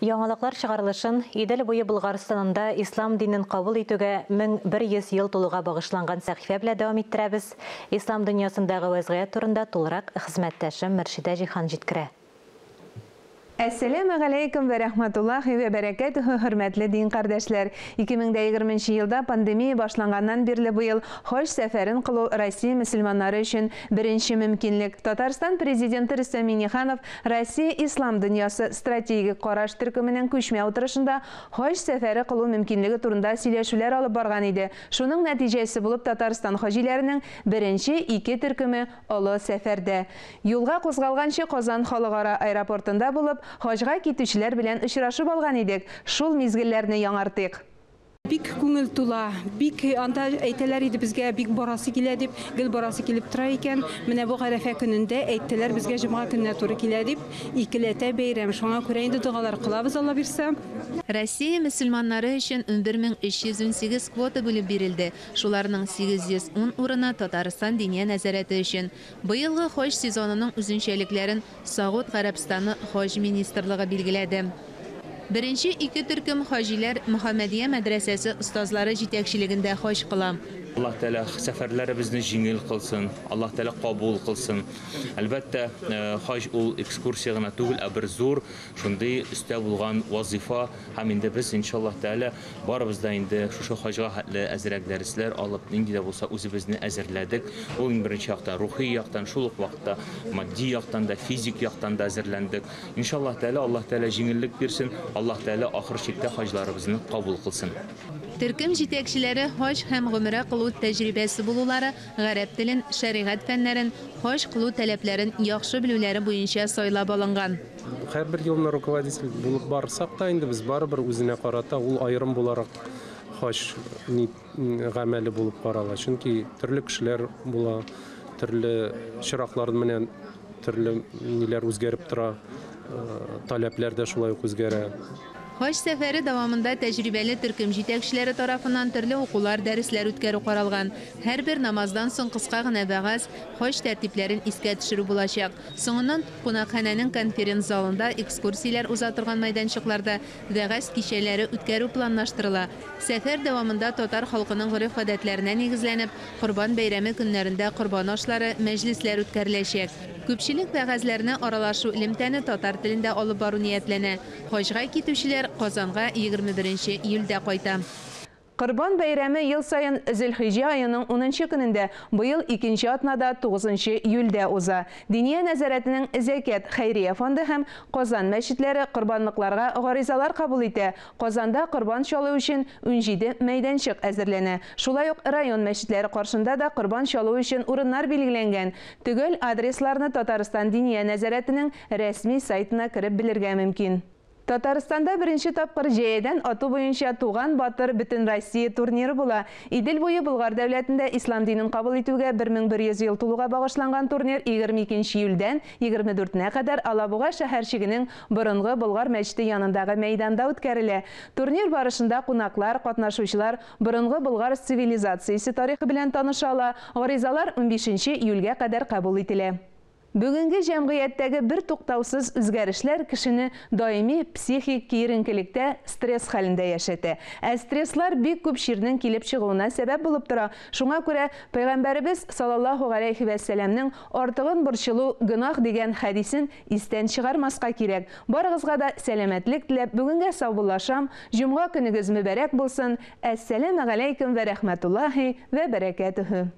Яңалыклар чыгарылышын Идел буе Болгарстанында ислам динен кабул итүгә 1100 ел тулуга багышланган сәхифә белән дәвам иттерәбез. Ислам дөньясындагы вәзгыять турында тулырак хезмәттәшем Мөршидә Җиһан җиткерә. Әссәләмә галәйкүм вә рәхмәтуллаһи вә бәрәкәтүһү, хөрмәтле дин кардәшләр! 2020 елда пандемия башланганнан бирле быел хаҗ сәфәрен кылу Россия мөселманнары өчен беренче мөмкинлек. Татарстан Президенты Рөстәм Миңнеханов Россия ислам дөньясы стратегик караш төркеменең күчмә утырышында хаҗ сәфәре кылу мөмкинлеге турында сөйләшүләр алып барган иде. Шуның нәтиҗәсе булып Татарстан хаҗиләренең беренче ике төркеме олы сәфәрдә. Юлга кузгалганчы Казан халыкара аэропортында булып, хаҗга китүчеләр белән очрашып алган идек. Шул мизгелләрне яңартыйк. Бик күңел тула, бик анда әйтәләр иде безгә, бик барасы килә дип, гел барасы килеп тора икән. Менә бу Гарәфә көнендә әйттеләр безгә җомга көненә туры килә дип, икеләтә бәйрәм. Шуңа күрә инде догалар кылабыз, Алла бирсә. Россия мөселманнары өчен 11 318 квота бүлеп бирелде. Шуларның 810 урыны Татарстан Диния нәзарәте өчен. Быелгы хаҗ сезонының үзенчәлекләрен Согуд Гарәбстаны хаҗ министрлыгы билгеләде. Беренче ике төркем хаҗиләр Мөхәммәдия мәдрәсәсе остазлары җитәкчелегендә хаҗ кыла. Аллаһ Тәгалә сәфәрләребезне җиңел кылсын, Аллаһ Тәгалә кабул кылсын. Әлбәттә, хаҗ ул экскурсия гына түгел, ә бер зур шундый өстә булган вазифа һәм инде без иншаллаһ Тәгалә барыбыз да инде шушы хаҗга хәтле әзрәк дәресләр алып, нинди дә булса үзебезне әзерләдек. Ул иң беренче яктан рухи яктан, шул ук вакытта матди яктан да, физик яктан да әзерләндек. Иншаллаһ Тәгалә, Аллаһ Тәгалә җиңеллек бирсен, Аллаһ Тәгалә ахыр чиктә хаҗларыбызны кабул кылсын. Төркем җитәкчеләре хаҗ һәм гомрә кылу тәҗрибәсе булулары, гарәп телен, шәригать фәннәрен, хаҗ кылу таләпләрен яхшы белүләре буенча сайлап алынган. Һәрбер елны руководитель булып барсак та инде без барыбер үзенә карата ул аерым буларак хаҗ гамәле булып карала. Чөнки төрле кешеләр була, төрле чираклар менән төрле ниләр үзгәреп тора, таләпләр дә шулай ук үзгәрә. Хаҗ сәфәре дәвамында тәҗрибәле төркем җитәкчеләре тарафыннан төрле укулар, дәресләр үткәрү каралган. Һәрбер намаздан соң кыска гына вәгазь, хаҗ тәртипләрен искә төшерү булачак. Соңыннан кунакханәнең конференц-залында экскурсияләр уза торган мәйданчыкларда вәгазь кичәләре үткәрү планлаштырыла. Сәфәр дәвамында татар халкының гореф-гадәтләренә нигезләнеп, Корбан бәйрәме көннәрендә корбан ашлары, мәҗлесләр үткәреләчәк. Күпчелек вәгазьләрне аралашу элемтәне татар телендә алып бару ниятләнә. Хаҗга китүчеләр Казанга 21 июльдә кайта. Корбан бәйрәме ел саен Зөлхиҗә аеның 10 көнендә, быел икенче атнада 9 июльдә уза. Диния нәзарәтенең Зәкят хәйрия фонды һәм Казан мәчетләре корбанлыкларга гаризалар кабул итә. Казанда корбан чалу өчен 17 мәйданчык әзерләнә. Шулай ук район мәчетләре каршында да корбан чалу өчен урыннар билгеләнгән. Төгәл адресларны Татарстан Диния нәзарәтенең рәсми сайтына кереп белергә мөмкин. Татарстанда беренче тапкыр җәядән ату буенча Туган батыр Бөтенроссия турниры була. Идел буе Болгар дәүләтендә ислам динен кабул итүгә 1100 ел тулуга багышланган турнир 22 июльдән 24-нә кадәр Алабуга шәһәрчегенең борынгы Болгар мәчете янындагы мәйданда үткәрелә. Турнир барышында кунаклар, катнашучылар борынгы Болгар цивилизациясе тарихы белән таныша ала. Гаризалар 15 июльгә кадәр кабул ителә. Бүгенге җәмгыятьтәге бер туктаусыз үзгәрешләр кешене даими психик киеренкелектә, стресс хәлендә яшәтә. Ә стресслар бик күп чирнең килеп чыгуына сәбәп булып тора. Шуңа күрә Пәйгамбәребез саллаллаһу галәйһи вә сәламнең артыгын борчылу гөнаһ дигән хәдисен истән чыгармаска кирәк. Барыгызга да сәламәтлек теләп, бүгенгә саубуллашам. Җомга көнегез мөбарәк булсын. Әссәламә галәйкүм вә рәхмәтуллаһи вә бәрәкәтүһү.